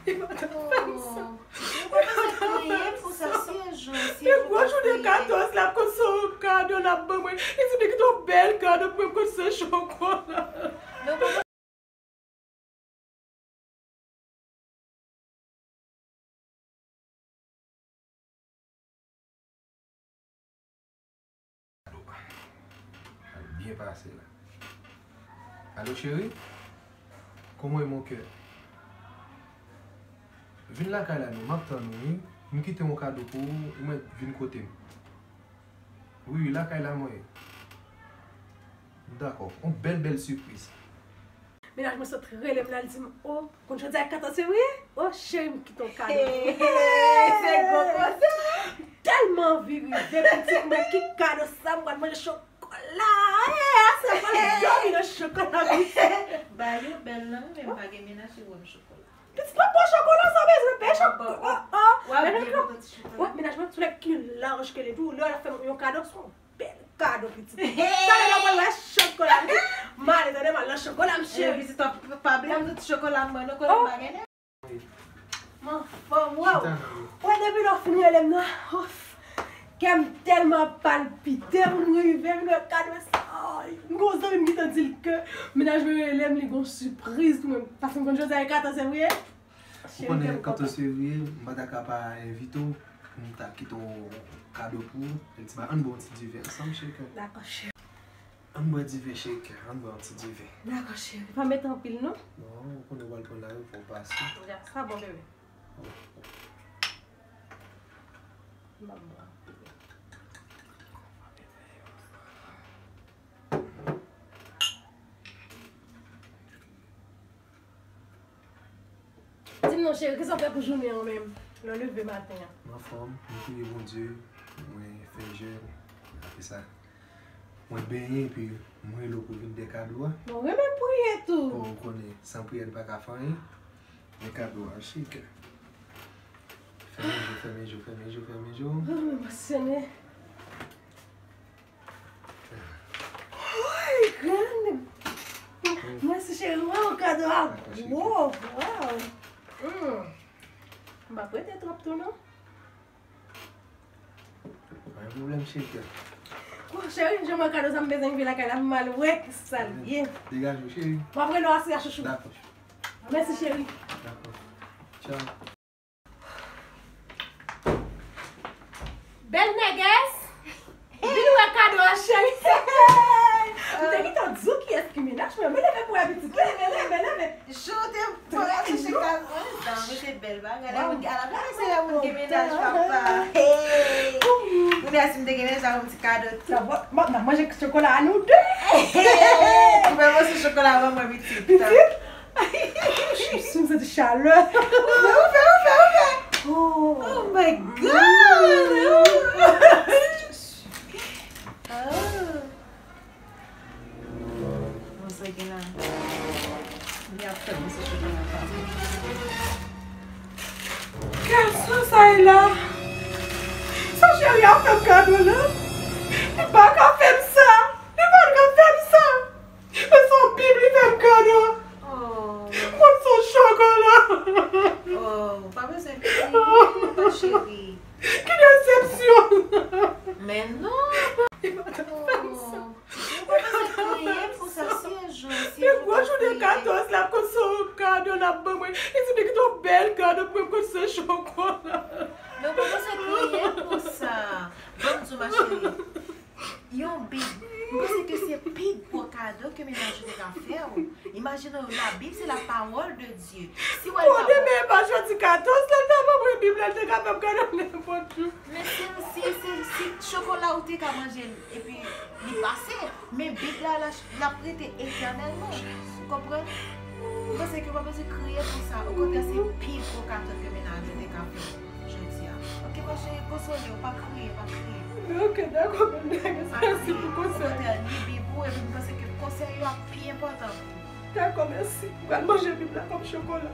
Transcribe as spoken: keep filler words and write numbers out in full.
Li pa t ap fè m sa. Ou pa bezwen kriye pou sa, si yon jou, si yon jou. Gwo jounen katòz la, konn se yon kado l ap ban mwen. Li di m li gen yon bèl kado pou mwen, konn se chokola. Al byen pase la. Alo, cheri? Comment est mon cœur? Vin lakay la non, m ap tann ou, wi. M kite yon kado pou ou, ou mèt vin kote m. Wi, wi, lakay la mwen ye. Dakò, yon bèl, bèl sipriz. Mennaj mwen sot rele m la, l di m, o, konn jodi a katòz fevriye? O, cheri, m kite yon kado. Se gwo koze. M tèlman anvi rive, pitit mwen, ki kado sa, m pral manje chokola. E, aswè, m pral dòmi nan chokola, pitit. Ba yo bèl nan, men m pa gen mennaj ki wè m chokola. Pitit mwen, bon chokola, sa bezwen peye chokola. O, o. Mennaj mwen, mennaj mwen, sou nèg ki laj ke li tou, lè w ap fè yon kado, se yon bèl kado, pitit. Talè la, w pral wè chokola. M ale, tande, m al nan chokola, m cheri. Pitit, pa bliye m di chokola mwen, non, kote m pa gen. M anfòm, waw. Wè, depi lè w fin rele m nan, ouf. Kè m tèlman palpite pou m rive, vin wè kado sa. Ay, m gon zanmi m gentan di l ke mennaj mwen rele m, li gon sipriz pou mwen. Paske m konn jodi a e katòz fevriye. Ou konnen katòz fevriye, m pa ta ka pa envite w pou m ta kite w kado pou ou. Yon ti ba, ann bwè yon ti diven ansanm, cheri. Dakò, cheri. Ann bwè diven, cheri, ann bwè yon ti diven. Dakò, cheri. Pa mete anpil, non? Non, ou konnen w al pran lari, fò w pase. Ya, sa bon, bebe. M ap bwè anpil. Di m non, cheri, kisa w fè pou jounen an menm? Lè w leve maten an. M anfòm, m priye Bondye, mwen fè jèn, apre sa, mwen benyen, epi mwen rele w pou vin dèyè kado a. Bon, renmen priye tou. Bon, ou konnen, san priyè, nou pa ka fè anyen. Men kado a, cheri. Fèmen je w, fèmen je w, fèmen je w, fèmen je w. Oh, m emosyone. Oy, grann. Mèsi, cheri. Waw, kado a gwo. Waw. Hmm. M pa prete twòp tou, non. Pa gen pwoblèm, cheri. Bon, cheri, jan mwen kado sa, m bezwen rive lakay la, m al wè kisa l ye. Degaje w, cheri. M ap rele w aswè a, chouchou. Dakò. Mèsi, cheri. Dakò. Tchaw. Bèl nègès! Vin wè kado a, cheri! M te gentan di w kiyès ki mennaj mwen. Men leve pou wè pitit. Leve, leve, leve! Jou te fò w al chèche kado. Sa, mwen se bèl bagay. Lè moun, ala bagay, se lè moun gen mennaj, papa. Kounye a, si m te gen mennaj, sa yon ti kado tou. Sa va, m ap manje chokola a nou de. Ou fè mwen sou chokola ban mwen, pitit. Pitit? Si m santi chalè. Ouvè, ouvè, ouvè, ouvè. Oh. Oh my God. Oh. Bon, sa gen la. Li ap fè m se chokola pa. Kèl sans sa ye la? Sa cheri a fè m kado la? Li pa ka fè m sa. Li pa ka fè m sa. Men se yon bib li fè m kado. Oh. Mwen se yon chokola. Oh, pa bezwen kriye, cheri. Ki desepsyon! Men non. Li pa t ap fè m sa. Oh, ou pa bezwen kriye pou sa, si yon jou, si yon jou w ap kriye. Gwo jounen katòz la, konn se yon kado l ap ban mwen. Li di m li gen yon bèl kado pou mwen, konn se chokola. Men ou pa bezwen kriye pou sa. Ban m di w, ma chérie. Yon bib. M panse ke se pi gwo kado ke mennaj ou te ka fè w. Imajine w, la Bible, c'est la parole de Dieu. Si w al pa bon, demen pa jodi katòz la, l ta ban mwen bib la, l te ka fè m kado nenpòt jou. Men si, si, si, si chokola ou te ka manje l, epi li pase, men bib la, la, l ap rete etènèlman. Ou konprann? M panse ke w pa bezwen kriye pou sa. Okontrè, se pi gwo kado ke mennaj ou te ka fè w. Jodi a. Ok, ma chérie, konsole w, pa kriye, pa kriye. Men ok, dakò, men mèsi pou konsèy. Okontrè, li bib ou, epi m panse ke konsèy yo ap pi enpòtan pou ou. Dakò, mèsi. M pral manje bib la kòm chokola.